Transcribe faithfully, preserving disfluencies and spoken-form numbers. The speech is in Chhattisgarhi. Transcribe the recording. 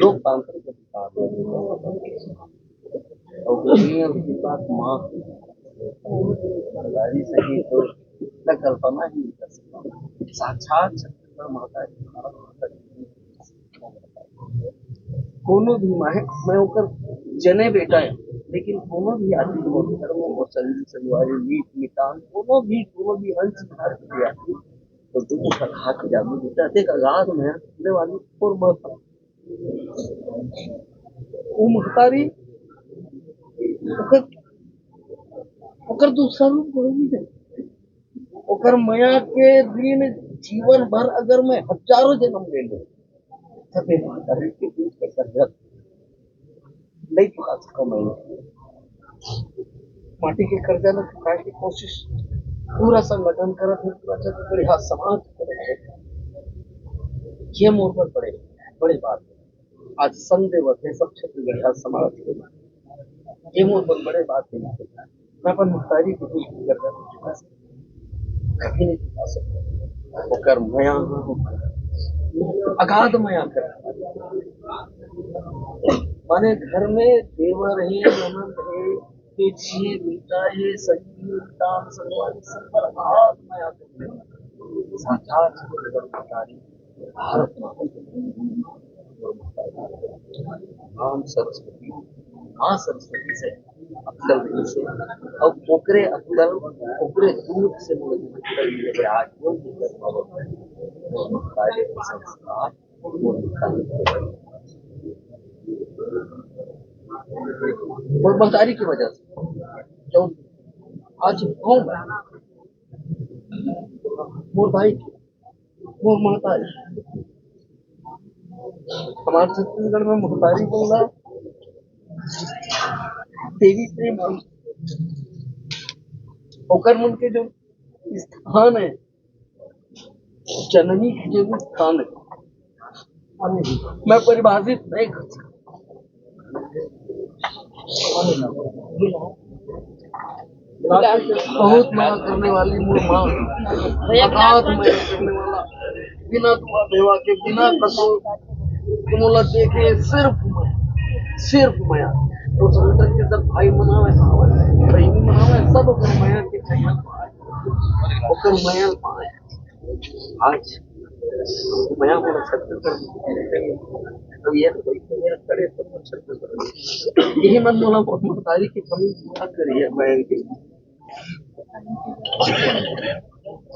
लोकतांत्रिक अधिकार है। और दुनिया के साथ माँ गाड़ी सही तो न कल्पना ही नहीं कर सकता। साक्षात छत्तीसगढ़ माता की भारत माता की कोनो भी माहे, मैं ओकर जने बेटा है, लेकिन कोनो भी आदमी को घर में वो संगी संगवारी मीत मितान कोनो भी कोनो भी अंश धार के आदमी तो तुम ओकर हाथ जादू बेटा देख अगाध में पूरे वाली और मत वो महतारी ओकर ओकर दूसरा रूप कोई नहीं है। ओकर मया के ऋण जीवन भर अगर मैं हजारों जन्म ले लूं तब ये महतारी के दूध का कर्जा नहीं चुका सकूं मैं। माटी के कर्जा न चुकाए की कोशिश पूरा संगठन करत है, पूरा छत्तीसगढ़ी हाथ समाज करत है। ये मोर पर बड़े बड़े बात है। आज संग देवत है सब छत्तीसगढ़ी हाथ समाज के। ये मोर पर बड़े बात है। मैं अपन महतारी को दूध की कर्जा नहीं चुका सकता, कभी नहीं चुका सकता। ओकर मया अगाध मया कर माने घर में देवर है, ननद है, बेटी है, बेटा है, संगी, मितान, संगवारी, सब पर अगाध मया कर साक्षात छत्तीसगढ़ महतारी भारत माता राम सरस्वती, माँ सरस्वती से अक्कल रहिस हे, अउ ओकरे अक्कल, ओकरे दूध से मोला अक्कल मिले हे। आज वो भी कर्मा बन गए। कार्य के संस्कार, वो महतारी के वजह से, वो महतारी की वजह से, जो आज गाँव में मोर भाई के मोर महतारी। हमारे छत्तीसगढ़ में महतारी बोला देवी प्रेम, ओकर मन के जो स्थान है, जननी के जो स्थान है, मैं परिभाषित नहीं कर सकता। बहुत मया करने वाली मोर माँ, अगाध मया करने वाला, बिना दुआ भेवा के, बिना कसो मोला देखे, सिर्फ मया, सिर्फ मया। तो संगठन के सब भाई मनावे, बहनी मनावे, सब ओकर मया के चैनल पाए, ओकर मया पाए। आज मया मोला छत्तीसगढ़ में तो ये तो कोई मेरा खड़े तो छत्तीसगढ़ में। यही मन मोला महतारी की कमी पूरा करिए मैं इनकी।